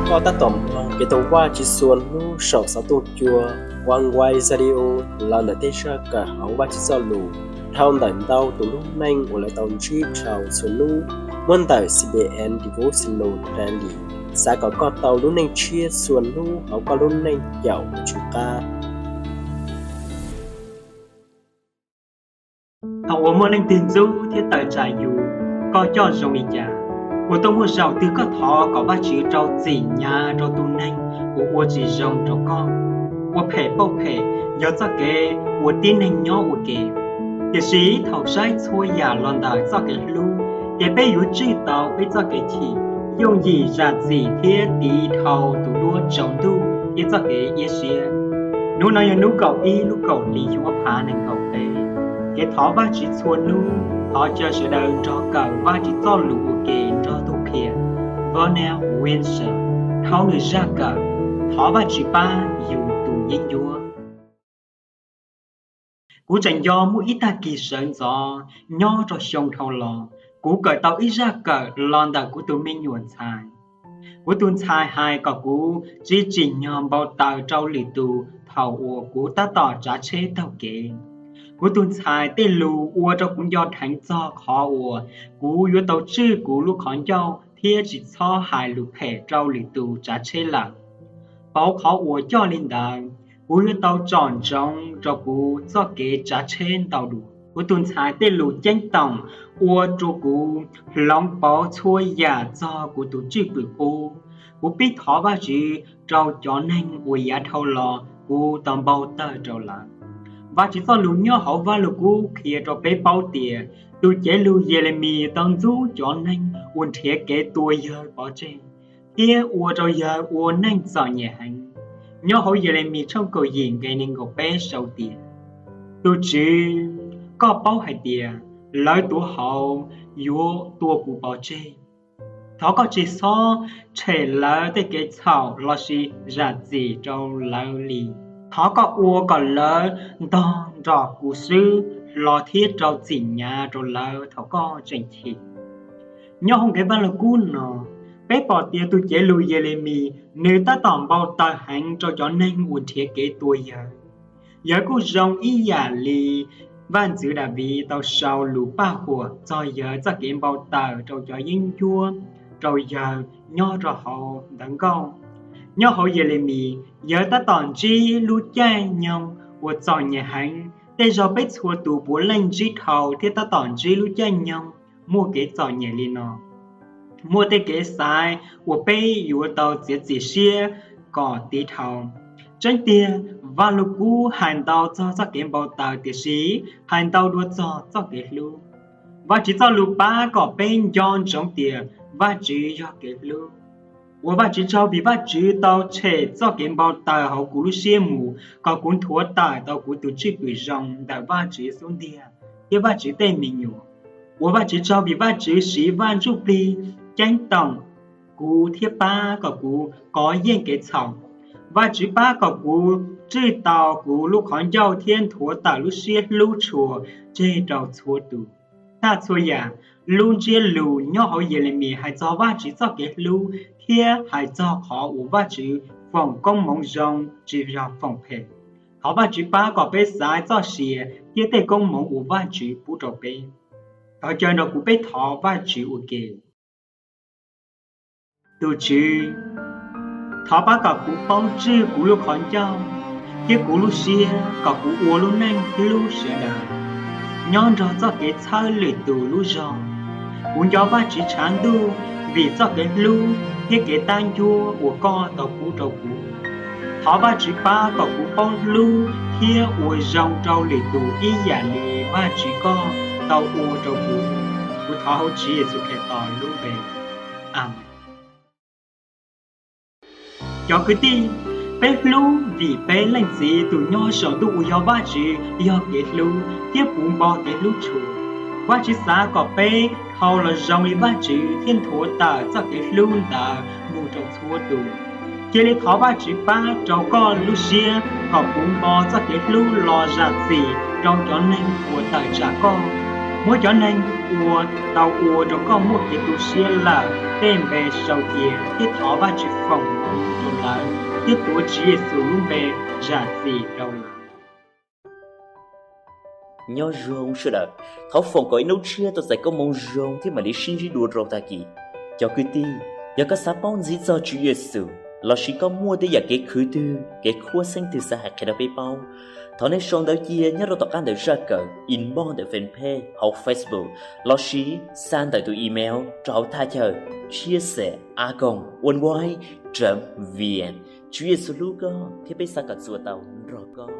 Koj tab tom mloog kev thov Vajtswv txhua hnub saum xov tooj cua Oneway Radio los ntawm tej zaj kawm hauv Vajtswv Txojlus dhau ntawm ntau tus lub neej uas lawv tau ntsib dhau txhua hnub, muab ntawm C B N Devotional Daily. Xav kom koj tau lub neej tshiab txhua hnub hauv koj lub neej caum tus Tswv qab. Thaum uas muaj leej twg ntxub thiab tawm tsam yus, koj coj zoo li cas? Puas tau muaj zaus twg koj thov kom Vajtswv rau txim hnyav rau tus neeg uas ua tsis zoo rau koj? Ua phem pauj phem yog txoj kev uas tib neeg nyob ua ke. Tiam sis thaum saib txhua yam los ntawm txoj kev hlub, ces peb yuav tswj tau peb txoj kev chim, yooj yim zam txim thiab tiv dhau tus duab tsaus ntuj thiab txoj kev iab siab. Hnub no yog hnub kaum ib lub kaum hli xyoo ob phav nees nkaum peb. Kev thov Vajtswv txhua hnub. Thov caw sawv daws nrog kawm Vajtswv Txojlus ua ke nrog tus qhia Vernal Winsor dhau nws zaj kawm Thov Vajtswv pab yus tus yeeb ncuab. Kuv tseem nco muaj ib tag kis sawv ntxov nyob rau xyoo dhau los, kuv kawm tau ib zaj kawm los ntawm kuv tus me nyuam ntxhais. Kuv tus ntxhais hais kom kuv tsis tsim nyog npau taws rau lwm tus thaum uas kuv tab tom tsav tsheb taug kev. Kuv tus ntxhais tej lus ua rau kuv nco dheev txog qhov uas kuv yuav tau tswj kuv lub qhov ncauj thiab tsis txhob hais lus phem rau lwm tus tsav tsheb lawm. Pauv qhov uas coj li ntawd, kuv yuav tau tsom ntsoov rau kuv txoj kev tsav tsheb ntau dua. Kuv tus ntxhais tej lus ceeb toom ua rau kuv hloov pauv txhua yam txog kuv tus cwj pwm qub. Kuv pib thov Vajtswv rau cov neeg uas yav dhau los kuv tau npau taws rau lawv. Vajtswv Txojlus nyob hauv Vajluskub qhia rau peb paub tias tus cev lus Yelemis tau ntxub cov neeg uas nrhiav kev tua yawg pov tseg thiab ua rau yawg ua neej txom nyem heev. Nyob hauv Yelemis tshooj kaum yim nqe nees nkaum peb sau tias, Tus Tswv, koj paub hais tias lawv tuav hauv yuav tua kuv pov tseg. Thov koj tsis txhob tshem lawv tej kev txhaum lossis zam txim rau lawv li. Thov koj ua kom lawv ntog nrog kuv xwb los thiab rau txim hnyav rau lawv thaum koj tseem chim. Nyob hauv nqe Vajluskub no, peb pom tias tus cev lus Yelemis nws tab tom npau taws heev rau cov neeg uas nrhiav kev tua yawg. Yawg kuj zoo ib yam li Vaj ntxwv Daviv tau sau lus paj huam txog yawg txoj kev npau taws rau cov yeeb ncuab rau yawg nyob rau hauv ntawv nkauj. Nyob hauv Yelemis, yawg tab tom ntsib lub caij nyoog uas txom nyem heev. Tej zaug peb txhua tus puav leej ntsib dhau thiab tab tom ntsib lub caij nyoog muaj kev txom nyem li no. Muaj tej kev xaiv uas peb yuav tau txiav txim siab kom tiv dhau. Tseeb tiag, Vajluskub hais ntau txog txoj kev npau taws, tiam sis hais ntau dua txog txoj kev hlub. Vajtswv Txojlus pab kom peb nco ntsoov tias Vajtswv yog kev hlub. Ua Vajtswv tsaug vim Vajtswv tau tshem txoj kev npau taws hauv kuv lub siab mus kom kuv nthuav tawm tau kuv tus cwj pwm zoo ntawm Vajtswv xub ntiag thiab Vajtswv tej me nyuam. Ua Vajtswv tsaug vim Vajtswv siv Vaj Ntsujplig ceeb toom kuv thiab pab kom kuv kov yeej kev txhaum. Vajtswv pab kom kuv tswj tau kuv lub qhov ncauj thiab nthuav tawm lub siab hlub tshua tseg rau txhua tus. Tag txhua yam, lub ntsiab lus nyob hauv Yelemis hais txog Vajtswv txoj kev hlub thiab hais txog qhov uas Vajtswv foom koob hmoov zoo tsis yog foom phem. Thov Vajtswv pab kom peb xaiv txoj sia thiab tej koob hmoov uas Vajtswv pub rau peb. Thov caw nrog kuv peb thov Vajtswv ua ke. Tus Tswv, thov pab kom kuv paub tswj kuv lub qhov ncauj thiab kuv lub siab kom kuv ua lub neej hlub sawv daws, nyob nrog txoj kev txhawb lwm tus lub zog. Kuv nco Vajtswv tshav ntuj vim txoj kev hlub thiab kev tab ncuab uas koj tau pub rau kuv. Thov Vajtswv pab kom kuv paub hlub thiab ua zoo rau lwm tus ib yam li Vajtswv koj tau ua rau kuv. Kuv thov hauv Tswv Yexus Khetos lub npe, Amees. Cov kwv tij, peb hlub vim peb Leej Txiv tus nyob saum ntuj uas yog Vajtswv yog kev hlub thiab puv npo kev hlub tshua. Vajtswv xav kom peb dhau los zoo li Vajtswv thiab nthuav tawm txoj kev hlub ntawd mus rau txhua tus. Cia li thov Vajtswv pab rau koj lub siab kom puv npo txoj kev hlub los zam txim rau cov neeg uas tawm tsam koj. Muab cov neeg uas tau ua rau koj muaj kev tu siab lawm tej npe sau cia, thiab thov Vajtswv foom hmoov rau lawv, thiab tuav Tswv Yexus lub npe zam txim rau lawv. Nyob zoo sawv daws, thov foom kom ib hnub tshiab tau txais koob hmoov zoo thiab mam li sib ntsib dua rau tag kis. Cov kwv tij, yog koj xav paub ntxiv txog Tswv Yexus lossis koj muaj tej yam kev khwv twg, kev khuab xeeb twg xav hais qhia rau peb paub, thov nej sau ntawv cia nyob rau tom qab ntawm zaj kawm, inbox ntawm fanpage hauv Facebook, lossis xa ntawm tus email rau hauv thaj chaw chia sẻ a còng oneway chấm vn. Tswv Yexus hlub koj thiab peb xav kom txuas tau nrog koj.